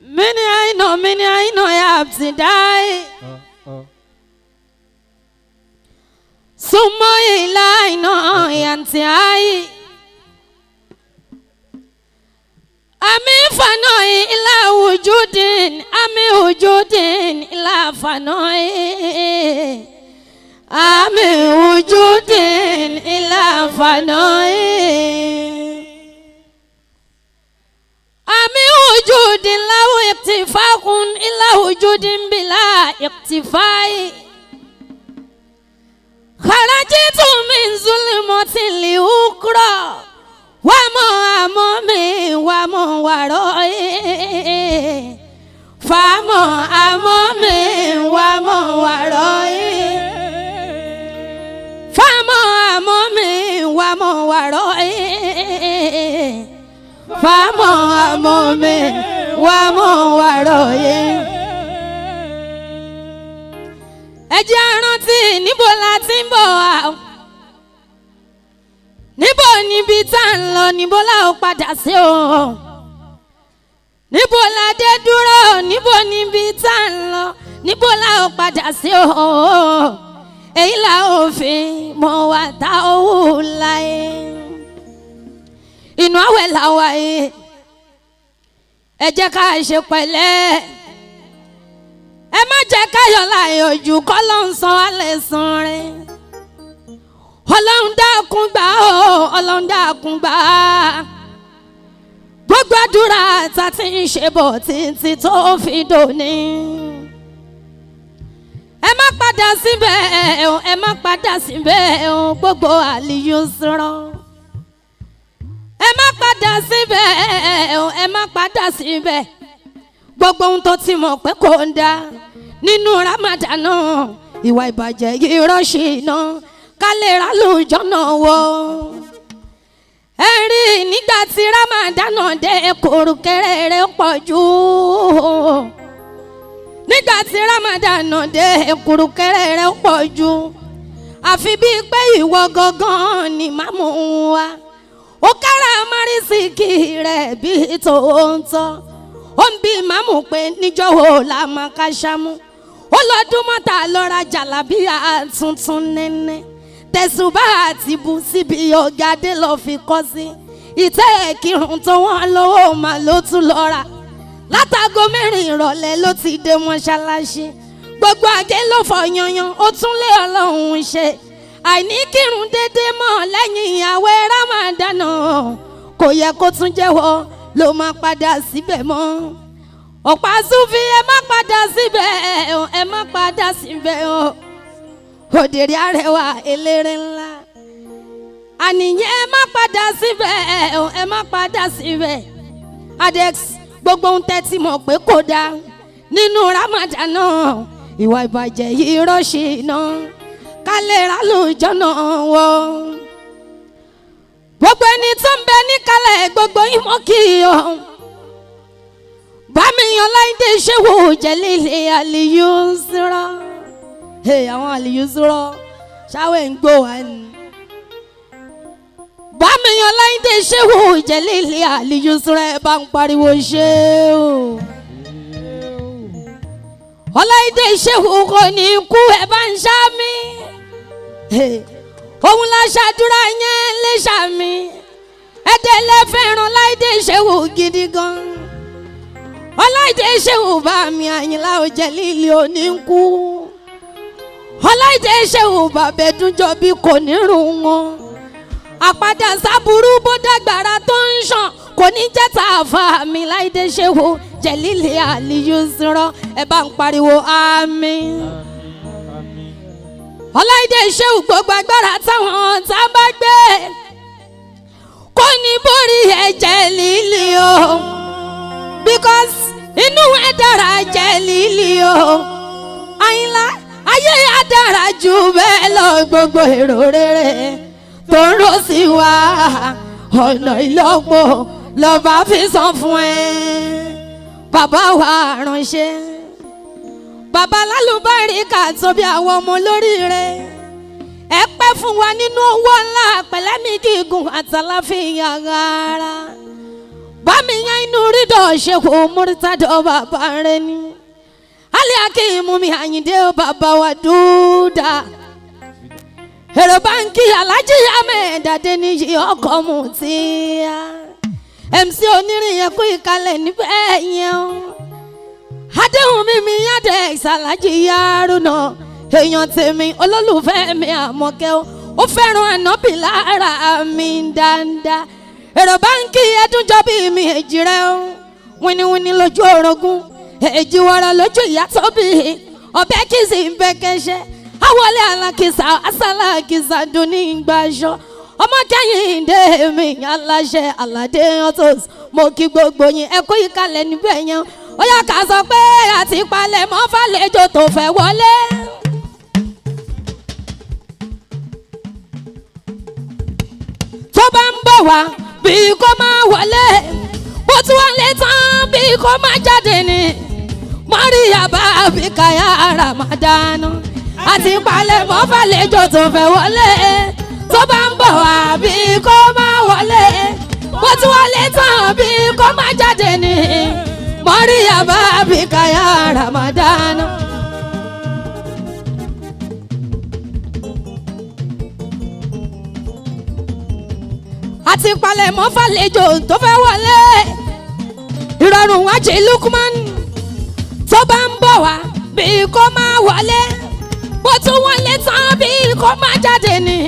من أين من أين يا ابتدائي ثم إلى أين ينتهي أمي فناء إلى وجود أمي وجود إلى فناء أمي وجود إلى فناء أمي وجود له اقتفاق إلى وجود بلا اقتفاء خرجت من ظلمة لأخرى وما أمامي وما ورائي فما أمامي وما ورائي فما أمامي وما ورائي فما أمامي وما ورائي. Ẹ jẹ́ á rántí níbo la ti ń bọ̀ wá o, níbo níbi tá à ń lọ, níbo la ó padà sí o, níbo la dé dúró, níbo níbi tá à ń lọ, níbo la ó padà sí o. Èyí la ó fi mọ wa tá owó láyé. Inú àwẹ̀ la wà yìí, ẹ jẹ́ ká ṣe pẹ̀lẹ́, ẹ má jẹ́ káyọ̀ láyọ̀ jù kọ́ ló ń san alẹ́ san rẹ̀. Ọlọ́run dákun gbà ó, Ọlọ́run dákun gbà á. Gbogbo àdúrà tá ti ń ṣe bọ̀ títí tó fi dòní. Ẹ má padà síbẹ̀, ẹ má padà síbẹ̀ o, gbogbo àlìyé sọ̀rọ̀. Ẹ má padà síbẹ̀, ẹ má padà síbẹ̀. Gbogbo ohun tó ti mọ̀ pé kò ń da nínú Ramadan náà, ìwà ìbàjẹ́ irọ́ ṣìnà ká lè ra lóòjọ́ náà wọ̀. Ẹ rí i nígbà tí Ramadan náà dé, kòròkèrè rẹ̀ pọ̀ jù. Nígbà tí Ramadan náà dé, kòròkèrè rẹ̀ pọ̀ jù. Àfi bíi pé ìwọ gangan ni màmú wa. Ó kára márísìkì rẹ̀ bíi tòótọ́. Ó ń bí màmú pé níjọ́ wo la máa ká ṣámú. Ó lọ́dún mọ́ta lọ́ra jàlábíà tuntun nẹ́nẹ́. Tẹ̀sùbá àti bu síbi ọ̀gádé lọ fi kọ́ sí. Ìtẹ́ ẹ̀kírun tó wọ́n lọ́wọ́ mà ló tún lọ́ra. Látago 4 ìrọ̀lẹ́ ló ti dé mọ́ṣáláṣí. Gbogbo àgé ló fọ yanyan, ó tún lé Ọlọ́run ṣe. Àìní kírun déédéé mọ́ lẹ́yìn àwẹ̀ Ramadan kò yẹ kó tún jẹ́wọ́ ló máa padà síbẹ̀ mọ́. Ọ̀pá Súfì, ẹ má padà síbẹ̀, ẹ má padà síbẹ̀ o. Òdèrè arẹwà eléré ńlá. Àníyàn, ẹ má padà síbẹ̀, ẹ má padà síbẹ̀. Adex, gbogbo ohun tẹ́ ti mọ̀ pé kò dáa nínú Ramadan náà, ìwà ìbàjẹ́ irọ́ ṣìnà ká lè ra lóòjọ́ náà wọ̀. Gbogbo ẹni tó ń bẹ níkàlẹ̀, gbogbo ìmọ̀ kì í yọ. Bámiyan Láìdé ṣéwò jẹ́lílé àlìyú sírọ́. Àwọn àlìyú sírọ́ ṣáwẹ̀ ń gbó wa ni. Bámiyan Láìdé ṣéwò jẹ́lílé àlìyú sírọ́, ẹ bá ń pariwo ṣé o. Ọláìdé ṣéwò kò ní kú, ẹ bá ń ṣá mi. Òun la ṣàdúrà yẹn lè ṣàmì. Ẹ̀dẹ̀lẹ̀ fẹ́ràn Láìdé ṣéwò gidi gan. Ọláìdé ṣéwò bá mi Àyìnlá Òjẹ̀lílì òní ń kú. Ọláìdé ṣéwò bàbá Ẹ̀dúnjọbí kò ní rùn wọn. Àpàdà sábúrú bó dàgbàrà tó ń ṣàn kò ní jẹ́ tààfà mi Láìdé ṣéwò Jẹ̀lílì àlìyú sírọ́, ẹ bá ń pariwo àmín. Ọláìdé ṣéwù gbogbo agbára táwọn ọ̀tá bá gbé kò ní borí ẹ̀jẹ̀ líli o, because inú ẹ̀ dára jẹ́ líli o. Àyìnlá ayé á dára jù bẹ́ẹ̀ lọ, gbogbo èrò rere tó ń rò sí wa ọ̀nà ìlọ́po lọ́ba fi san fún ẹ. Bàbá wa ránṣẹ́, bàbá lálùbáríkà tó bí àwọn ọmọ olóríire, ẹ pẹ́ fún wa nínú owó ńlá pẹ̀lẹ́mí gígùn àtàláfíà rárá. Bámi yan inú rídọ̀ ṣe kò múrítàdọ̀ bàbá rẹ ni. Alẹ́ akéèmú mi Àyìndé ó bàbá wa dúdà. Èrò báńkì Alhaji Ahmed Adéníyì ọkọ̀ mu tí a. MC onírin yẹn kú ìkàlẹ̀ níbẹ̀ yẹn o. Adéhùn mi mi yáde ìsàlájì Yaruna. Èèyàn tèmi olólùfẹ́ mi Àmọ̀kẹ́ o. Ó fẹ́ràn ànábì lára mi dáadáa. Èrò báńkì ẹdúnjọ́bí mi èjì rẹ o. Wíníwíní lójú orogún. Èjì wọ̀rọ̀ lójú ìyá tó bí. Ọbẹ̀ kìí sì ń bẹ́ kẹ́sẹ́. Awọlé alákìsà asálàkìsà dùn ní ìgbàṣọ. Ọmọ Kẹ́hìndé mi aláṣẹ Aládé Autos. Mo kí gbogbo yín ẹ kú ìkàlẹ̀ níbẹ̀ yẹn. Ó yá ká sọ pé àti palẹ̀ mọ́ fàlejò tó fẹ́ wọlé. Tó bá ń bọ̀ wá bí kò máa wọlé, bó tún wọlé tán bí kò máa jáde ni. Mọ́ríyá bá Àbíkáyà Ramadana àti palẹ̀ mọ́ fàlejò tó fẹ́ wọlé. Tó bá ń bọ̀ wá bí kò máa wọlé, bó tún wọlé tán bí kò máa jáde ni. Mọ́ríyá bá Àbíkáyà Ramadana. Àti palẹ̀mọ́ fàlejò tó fẹ́ wọlé. Ìrọ̀rùn wájú Lukman tó bá ń bọ̀ wá bí kò máa wọlé, bó tún wọlé tán bí kò máa jáde ni.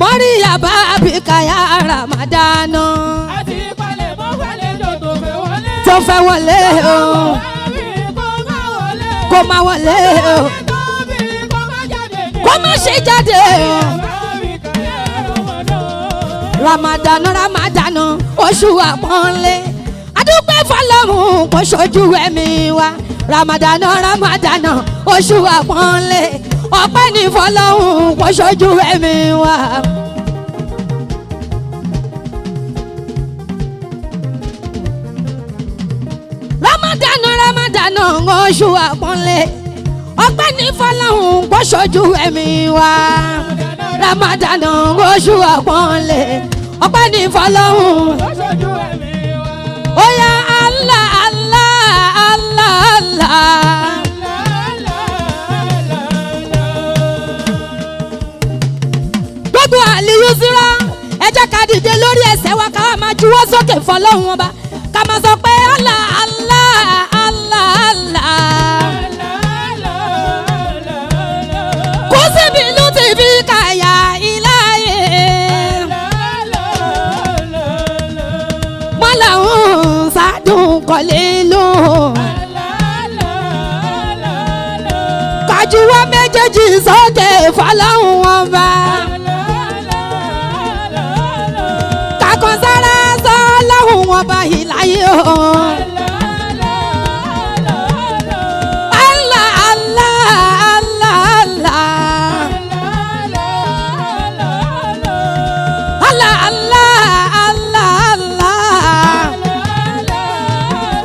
Mọ́ríyá bá Àbíkáyà Ramadana. Àti palẹ̀mọ́ fàlejò tó fẹ́ wọlé. Tó fẹ́ wọlé o. Bí kò máa wọlé. Kò máa wọlé o. Bí kò máa jáde ni. Kò má ṣe jáde o. Àbíkáyà Ramadana. Ramadana Ramadana oṣù àpọ́nlé. Adúpẹ́ fọlọ́run kò ṣojú ẹ̀mí wa. Ramadana Ramadana oṣù àpọ́nlé. Ọpẹ́ ní fọlọ́run kò ṣojú ẹ̀mí wa. Ramadana Ramadana oṣù àpọ́nlé. Ọpẹ́ ní fọlọ́run kò ṣojú ẹ̀mí wa. Ramadana oṣù àpọ́nlé. Ọpẹ́ ní fọlọ́run. Ó ṣojú ẹ̀mí wa. Oya Allah Allah Allah Allah. La la la la. Gbogbo àlìyú síra ẹ jẹ́ ká dìde lórí ẹsẹ̀ wa ká wá máa juwọ́ sókè fọlọ́hún ọba ká máa sọ pé Allah Allah Allah Allah. La la la la. Kó síbi ìlú ti fi kàyà ìláyè. La la la la. Wọ́n làwọn sádùn kọ́lé lò. La la la la. Kájúwọ́ méjèèjì sókè fọlọ́hún ọba. La la la la. Kàkọ́sára sọ́lọ́hún ọba ìláyè o. La la la la. Allah Allah Allah Allah. La la la la. Allah Allah Allah Allah. La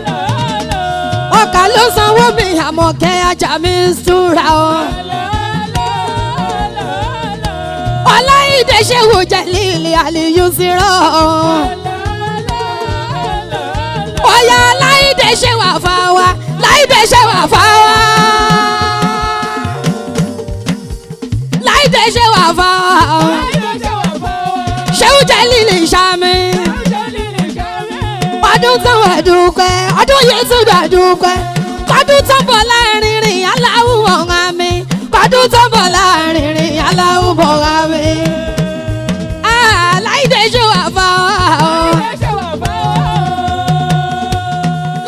la la. Ọkà ló sanwó mi Àmọ̀kẹ́ ajá mi ń súra o. La la la la. Ọláìdé ṣéwù Jẹ̀lílì Àlìyú sírọ̀ o. La la la la. Ọ̀yà Láìdé ṣe wà fáwa, Láìdé ṣe wà fáwa. Láìdé ṣe wà fáwa o. Ṣéwù Jẹ̀lílì ṣàmì. Ọdún tó wà dúpẹ́, ọdún yìí tún gbà dúpẹ́. Kọ́dún tó bọ̀ láàrin rìn aláwọ̀ ọ̀hún mi. Kọ́dún tó bọ̀ láàrin rìn aláwọ̀ ọ̀hún mi. Ah, Láìdé ṣe wà fáwa o.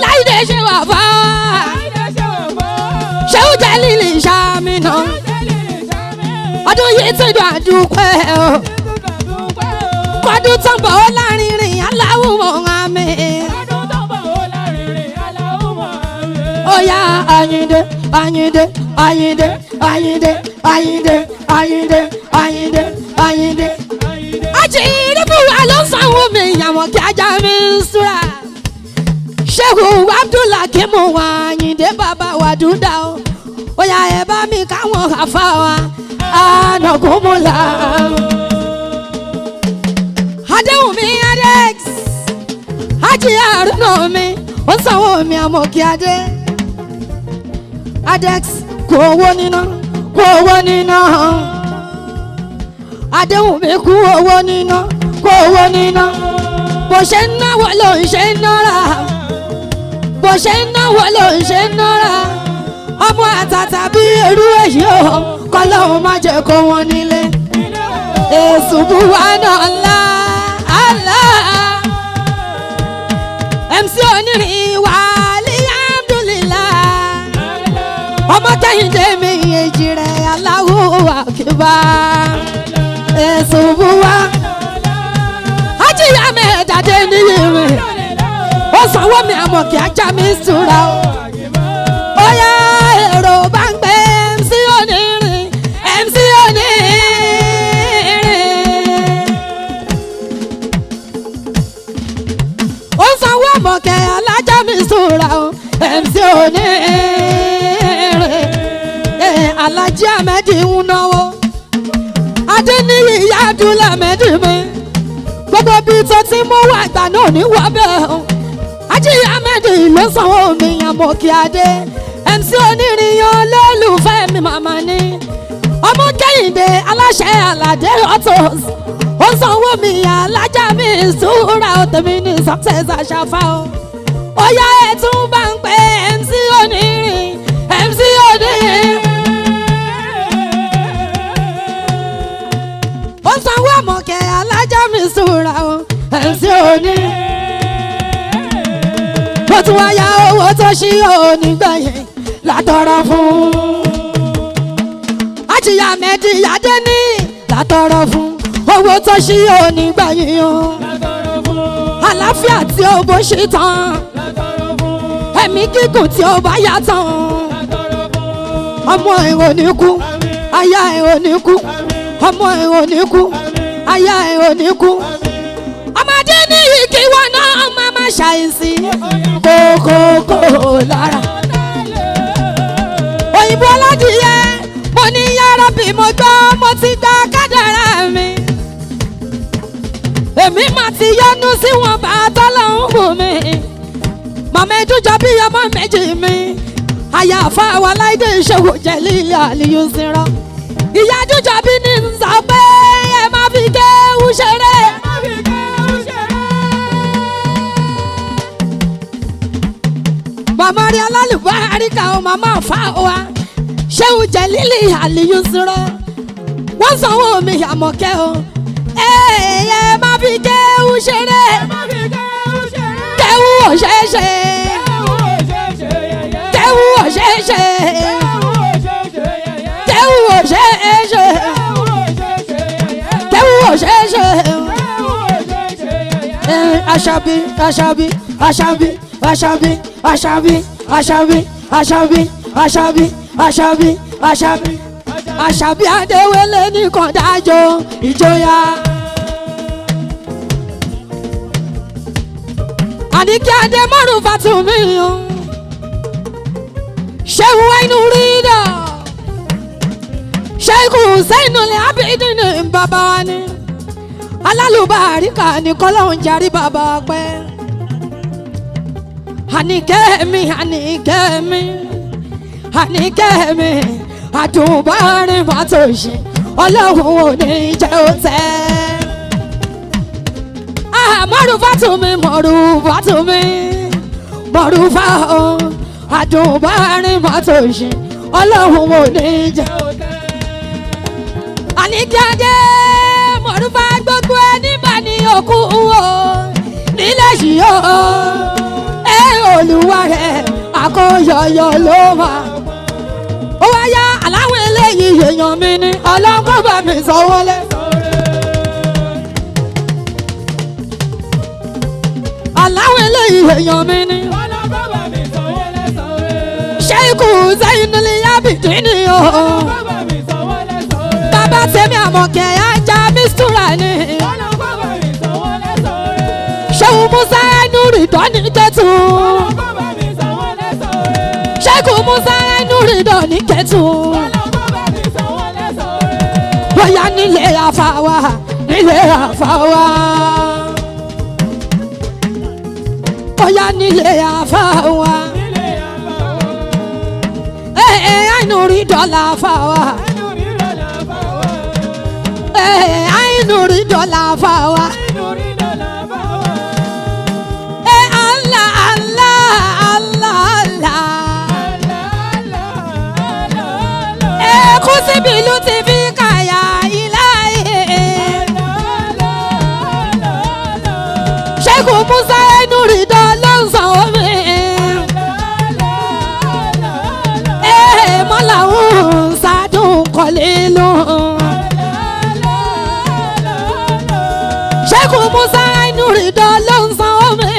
Láìdé ṣe wà fáwa. Ṣéwù Jẹ̀lílì ṣàmì náà. Ọdún yìí tún gbà dúpẹ́ o. Kọ́dún tó bọ̀ láàrin rìn aláwọ̀ ọ̀hún mi. Oya Ayinde Ayinde Ayinde Ayinde Ayinde Ayinde Ayinde Ayinde. Ajínigbé wa ló ń sanwó mi àwọn kí ajá mi ń súra. Ṣéhù Abdullahi mú wa Ayinde bàbá wa dúdà o. Oya ẹ bá mi káwọn àfa wa ànàkúnmùlà. Adéhùnmí Adex. Hájì Àrùnà mi ó sanwó mi Àmọ̀kí Adé. Adex kò owó níná, kò owó níná. Adéwùnmí kú owó níná, kò owó níná. Bó ṣe ń náwó ló ń ṣe ń nára, bó ṣe ń náwó ló ń ṣe ń nára. Ọmọ àtàtà bí irú èyí o, kọ́lọ́hún má jẹ́ kó wọn nílé. Èsù buwa náà ńlá àlá. MC onírin wà alhamdulillah. Ọmọ Kẹ́hìndé mi èjì rẹ̀ Allahu akbar. Èsù buwa. Ajíyá mi dàdé níyì mi. Ó sanwó mi Àmọ̀kí ajá mi sùúrà o. Ó yá èrò bá ń gbé MC onírin, MC onírin. Ó sanwó Àmọ̀kẹ́ alájà mi sùúrà o. MC onírin. Alájí Ahmed ń náwó. Adéníyì ìyá Abdul Ahmed mi. Gbogbo bí tó ti mú wà àgbà náà ní wà bẹ́ẹ̀ o. Ají Ahmed ló sanwó mi Àmọ̀kí Adé. MC onírin yan lólùfẹ́ mi màmá ni. Ọmọ Kẹ́hìndé aláṣẹ Àlàdé Autos. Ó sanwó mi alájà mi ìṣúra tèmi ní success àṣàfà o. Ó yá ẹ tún bá ń pè MC onírin, MC onírin. Ó sanwó Àmọ̀kẹ́ alájà mi ìṣúra o. MC onírin. Ó tún wá yá owó tó ṣí onígbẹ̀yìn látọrọ fún. Ajíyá mẹ́dí Adé ní látọrọ fún. Owó tó ṣí onígbẹ̀yìn o. Àlàáfíà tí ó bó ṣe tán. Ẹ̀mí gígùn tí ó bá yá tán. Ọmọ ẹ̀ ò ní kú, aya ẹ̀ ò ní kú, ọmọ ẹ̀ ò ní kú, aya ẹ̀ ò ní kú. Ọmọdé ní kí wọn náà má má ṣàìsí kókókó lára. Òyìnbó aládìyẹ mo ní yàrá bí mo gbọ́ mo ti gba kádàrá mi. Èmi mà ti yọnu sí wọn bá tọ́lọ́hún bù mí. Màmá ẹdúnjọ bí ọmọ méjì mi. Àyàfà wa láìdé ìṣòwò jẹ̀lí àlìyé sinra. Ìyá ẹdúnjọ bí ní sọ pé ẹ má fi kéwú ṣeré. Màmá rí alálùbáríkà o, màmá fa wa. Ṣéwù jẹ̀lílì àlìyé sinra. Wọ́n sanwó mi Àmọ̀kẹ́ o. Ẹ ẹ má fi kéwú ṣeré. Kéwú ò ṣeé ṣe. Kéwú ò ṣeé ṣe. Kéwú ò ṣeé ṣe. Kéwú ò ṣeé ṣe. Àṣàbí Àṣàbí Àṣàbí Àṣàbí Àṣàbí Àṣàbí Àṣàbí Àṣàbí Àṣàbí Àṣàbí Àṣàbí Adéwélé nìkan dájọ́ ìjọya. Àníkí Adé márùn Fàtúmí o. Ṣéwù inú rí dà. Ṣéìkù Sẹ́yìnù Abídìn ní bàbá wa ni. Alálùbáríkà ní kọ́lọ́hún jarí bàbá pẹ́. Àníkẹ́ mi, àníkẹ́ mi, àníkẹ́ mi, àdùnbárin má tó ṣe, ọlọ́run ò ní jẹ́ ó tẹ́. Mọ̀rùfá tún mi, mọ̀rùfá tún mi, mọ̀rùfá o, àdùnbárin má tó ṣe, ọlọ́run ò ní jẹ́ ó tẹ́. Àníkẹ́ Adé mọ̀rùfá gbogbo ẹni bá ní òkú o nílẹ̀ yìí o. Ẹ olúwa rẹ̀ àkóyọyọ ló wà. Ó wá yá aláwọ̀ eléyìí èèyàn mi ni ọlọ́kọ́ bá mi sọ wọlé. Aláwọ̀ eléyìí èèyàn mi ni. Ṣéìkù Zainul Abidin ni o. Bàbá tèmi Àmọ̀kẹ́ ajá Mistura ni. Ṣéwù Musa Nuri dọ́ni kẹ́tù. Ṣéìkù Musa Nuri dọ́ni kẹ́tù. Bóyá nílé àfàwà, nílé àfàwà. Ọ̀yá nílé àfa wa. Ẹ ẹ àìnú rí dọ́là àfa wa. Ẹ ẹ àìnú rí dọ́là àfa wa. Ẹ Allah Allah Allah Allah. Ẹ kú síbi ìlú ti fi kàyà ìláyé. Ṣẹ́gun Musa ẹnu rí dán ló ń sanwó mi. Ẹ mọ́làhún ṣáàdùn kọ́lé ló. Ṣẹ́gun Musa ẹnu rí dán ló ń sanwó mi.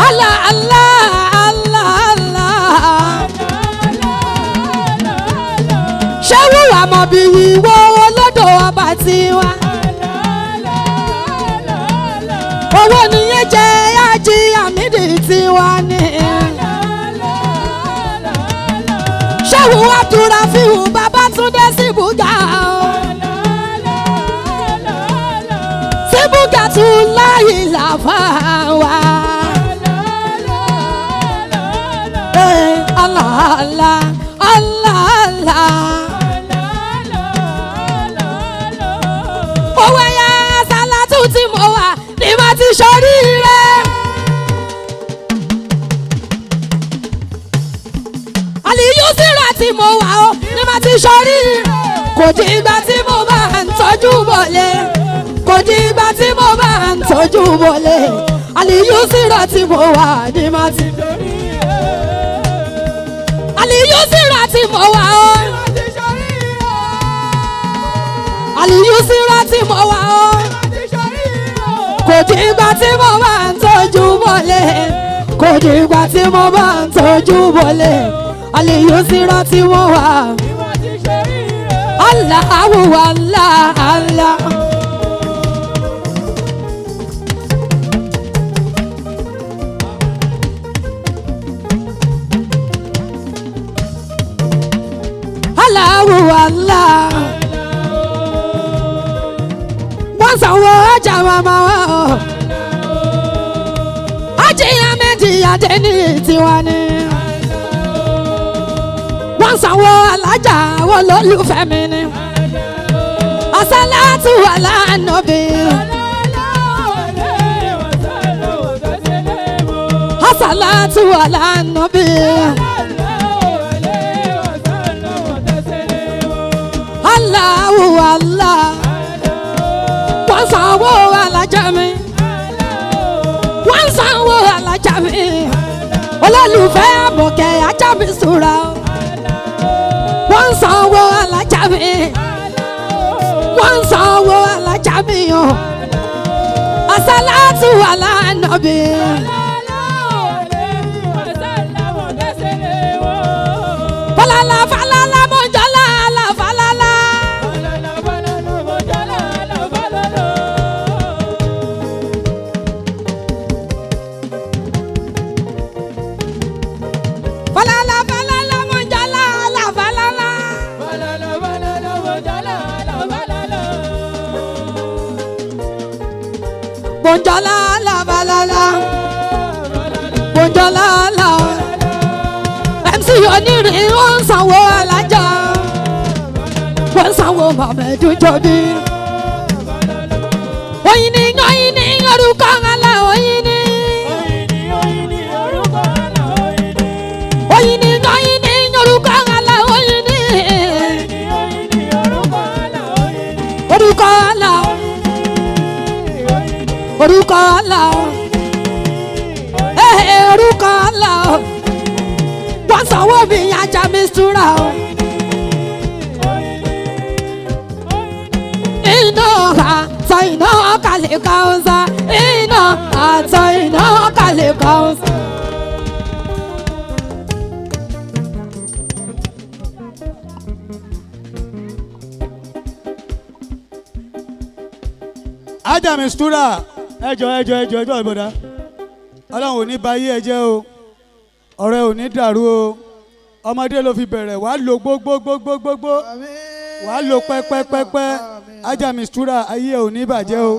Allah Allah Allah Allah. Ṣé wúrà mọ̀ bí ìwọ olódò ọba tiwa? Owó nìyẹn jẹ́ ájí àmìdí tiwa ni. Ṣéwù Abdulrafiu Babátúndé Síbúgà o. Síbúgà tún láyé làfà wá. Eh, Allah Allah Allah Allah. Owó ẹ̀yà sálátù tí mo wà ní mo ti ṣoríire. Àlìyú síra tí mo wà ó ní mo ti ṣoríire. Kò di ìgbà tí mo bá ń tọ́jú bọ̀lé. Kò di ìgbà tí mo bá ń tọ́jú bọ̀lé. Àlìyú síra tí mo wà ní mo ti. Àlìyú síra tí mo wà ó. Àlìyú síra tí mo wà ó. Kò di ìgbà tí mo bá ń tọ́jú bọ̀lé. Kò di ìgbà tí mo bá ń tọ́jú bọ̀lé. Àlìyú síra tí mo wà. Allahu Allah Allah. Allahu Allah. Wọ́n sanwó ọjà màmá wa o. Ajíyá méjì adé ní tiwa ni. Wọ́n sanwó alájà wọ́n lólùfẹ́ mi ni. Asálátù alánàbí. Asálátù alánàbí. Allahu Allah. Wọ́n sanwó alájà mi. Wọ́n sanwó alájà mi. Olólùfẹ́ àmọ̀kẹ́ ajá mi sùúrà o. Wọ́n sanwó alájà mi. Wọ́n sanwó alájà mi o. Asálátù alánàbí. Falala falala mọ̀jọ́lá àlà falala. Falala falala mọ̀jọ́lá àlà falala. Mọ̀jọ́lá àlà falala. Mọ̀jọ́lá àlà. MC onírin ó ń sanwó alájà. Wọ́n sanwó Mọ̀mẹ́dù jọ̀bí. Oyin ni oyin ni orúkọ ńlá oyin ni. Oyin ni oyin ni orúkọ ńlá oyin ni. Orúkọ ńlá orúkọ ńlá ee orúkọ ńlá wọ́n sanwó mi ajá mi súra o. Iná àtọ̀ iná kalẹ̀ káwọ́sá iná àtọ̀ iná kalẹ̀ káwọ́sá. Ajá Mistura ẹjọ ẹjọ ẹjọ ẹjọ ìbọdà Ọlọ́run ò ní ba ayé ẹ jẹ́ o, ọ̀rẹ́ ò ní dàrú o, ọmọdé ló fi bẹ̀rẹ̀ wàá lo gbogbogbogbogbò wàá lo pẹ́pẹ́pẹ́pẹ́. Ajá Mistura ayé ẹ ò ní bàjẹ́ o.